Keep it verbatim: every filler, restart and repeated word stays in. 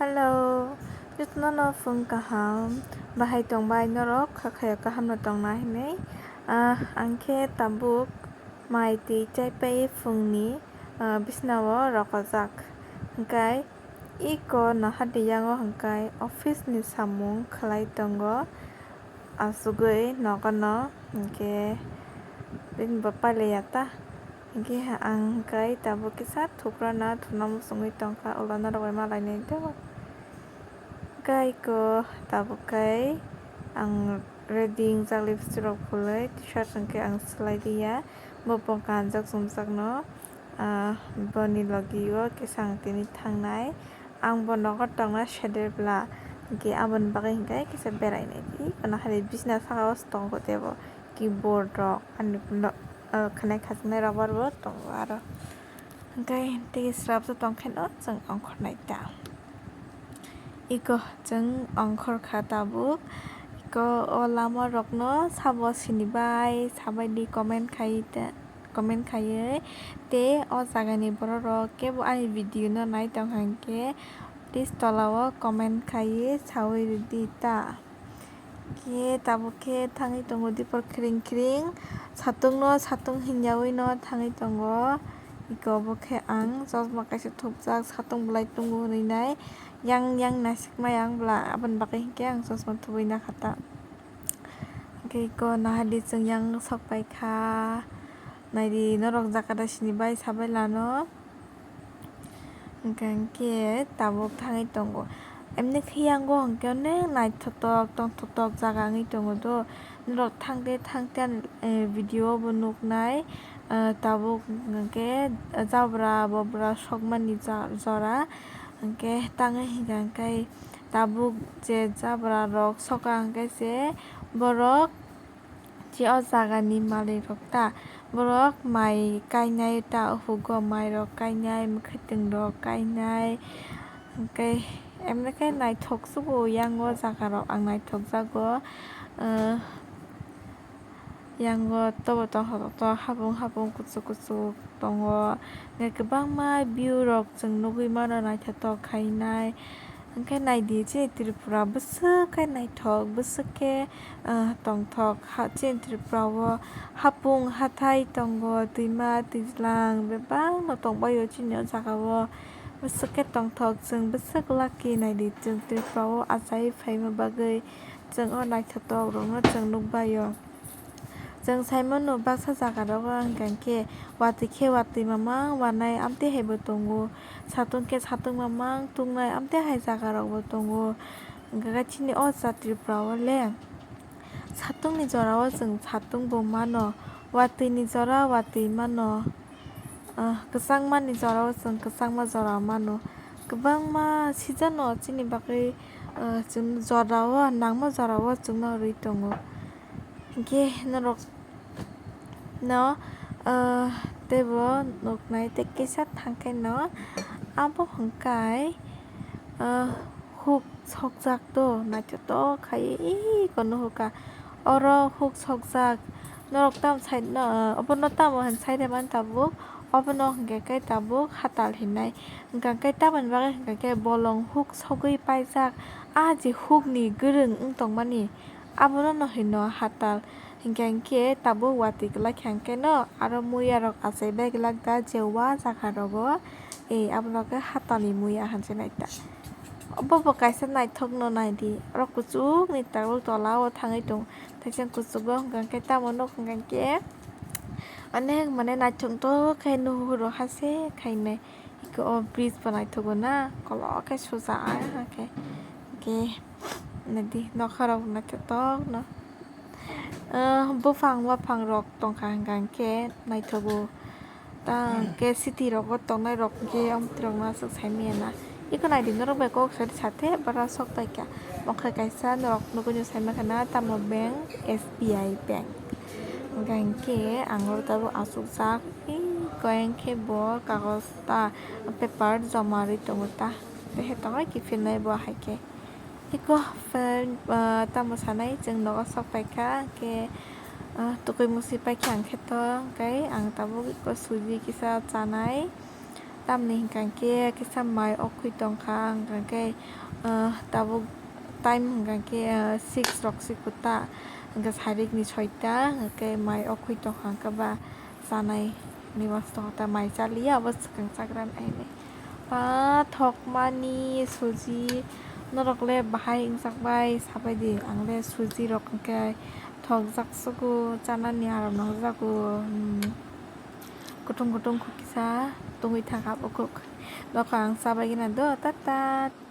Hello, jotono no phung kaham, bahai tongbai norok, kha khaya kaham no tongna hinwi. Ah, ang khe tabuk mai twi chai pai phungni, ah, bisna o rokojak. Hwnkhe iko nahardi yango hwnkhe office ni samung khlai tongo, asugwi nogo no, hwnkhe bini bo pailaiya ta. Hwnkhe ang hwnkhe tabuk kisa thukrana thuna muchungwi tongkha, ulo norok bai malainai do. Hwnkhe iko tabuk khe ang ready wngjak, lipstick rok phulwi, t-shirt hwnkhe ang swlai liya, bo bo kanjak chumjakno, ah, boni logi o kisa ang tini thangnai. Ang bo nogo tongna seder bla, hwnkhe aboni bagwi hwnkhe kisa berainai di, iko nahardi bisna saka o se tongo teibo. Keyboard rok, ani no, ah, khwnai khachiknai rubber bo tongo aro. Hwnkhe tei srapsa tongkhe no chwng ongkhornai ta. Iko chwng ongkhor kha tabuk. Iko o lama rokno sabo sinibai sabaidi comment khai ta, comment khaiwi. Tei o jagani borok rok kebo ani video no nai tong kha hwnkhe please tola o comment khaiwi sawi rwdi ta. Khe tabuk khe thangwi tongo dipor khring khring, satung no satung hinyawi no thangwi tongo. Iko bo khe ang chosma kaisa thupjak, satung belai tungo hwnwi nai, yang yang naisik maya ang bla, aboni bagwi hinkhe ang chosma thubui nakha ta. Hwnkhe iko nahardi chwng yang sok pai kha, naidi norok jakada sinibai sabai lano. Hwnkhe hwnkhe tabuk thangwi tongo. Emni khe yango hwnkhe onek naithotok tongthotok jaga wngwi tongo do. Norok thangte thangte ani, eh, video bo nuknai. Eh, tabuk hwnkhe jabra bobra sokmani ja-, jora. Hwnkhe tangwi hwnkhe hwnkhe tabuk je jabra rok soka hwnkhe se borok je o jagani malik rok ta, borok mai kainai ta, hugo mai rok kainai, mwkhwtwng rok kainai, hwnkhe emne khe naithok sugo yang o jaga rok ang naithok jago, ah, yang o tobo tongthok tongthok hapung hapung kuchuk kuchuk tongo, hwnkhe kwbangma view rok chwng nugwi mano naithotok khainai. Hwnkhe naidi, chini Tripura bwswk khe naithok, bwswk khe, ah, tongthok. Ha, chini Tripura o hapung hathai tongo, twima twijlang bebak no tongbaio chini o jaga o. Bwswk khe tongthok, chwng bwswk lucky naidi, chwng Tripura o achai phaima bagwi, chwng o naithotok rokno chwng nukbaio. Chwng saimano baksa jaga rogo hwnkha khe watwi khe watwi mamang wanai amtwi hai bo tongo, satung khe satung mamang tungnai amtwi hai jaga rok bo tongo. Hwnkha khe chini o cha Tripura o le satung ni jora o chwng satung bo mano, watwi ni jora watwi mano, ah, kwchangma ni jora o chwng kwchangma jora mano, kwbangma season o chini bagwi, ah, chwng jora o nangma jora o chwngno rwi tongo. Hwnkhe norok no, ah, teibo nuknai tei kisa thangkhe no abo hwnkhe, ah, huk sokjak do naithotok khai iko nuhurkha oro huk sokjak norok tamo side no, ah, obono tamo hinwi side mani tabuk obono hwnkhe khe tabuk hatal hinai hwnkha khe tamoni bagwi hwnkha khe bolong huk sogwi paijak ah je huk ni gwrwng wng tongmani. Abono no hino hatal, hinkhe hinkhe tabuk watwi kwlai khe hinkhe no aro muya rok achai bai glak da je wa jaga rogo, e abono khe hatal ni muya hinwi nai ta. Obo bo kaisa naithok no nai di, oro kuchuk ni tabuk tola o thangwi tongo, teisa kuchuk o hwnkha khe tamo nuk hwnkha khe onek mane naithok tok khe nuhur o hase khainai. Eko o bridge bo naithogo na, kolok khe suja ai hakhe. Hwnkhe naidi nokha rok naithotok no. Ah, buphang waphang rok tongkha hwnkha hwnkhe naithogo. Ta hwnkhe city rogo tongnai rok hwnkhe amtwi rok no aswk sai manya na. Eko naidi norok bai kok sari sathe bara sok paikha. Mokhe kaisa norok nugui no sai mankha na tamo bank, S B I bank. Hwnkha hwnkhe ang oro tabuk achukjak. Ee, koyang khe bo kagoz ta paper joma rwi tongo ta. Tei hai tongo kiphilnai bo hai khe. Eko fan, ah, tamo sanai chwng nogo sok paikha, hwnkhe, ah, tukui musi paikha ang khe to, hwnkhe ang tabuk eko suji kisa chanai. Tamni hwnkha khe kisa mai okhwi tongkha, hwnkha khe, ah, tabuk time hwnkha khe, ah, six rok se kwta, hwnkha sarikni soita, hwnkha khe mai okhwi tongkha, hwnkha ba chanai ni wansukha ta mai chaliya, abo swkang chagra nainai. Pa thokmani suji, norok le bahai wngjakbai sabaidi, ang le suji rok hwnkhe thokjak sugo, chanani aram nangjago, hmm. Kutung kutung kisa tungwi thangkha bukhuk. Nokha ang chabaigwna do, ta ta.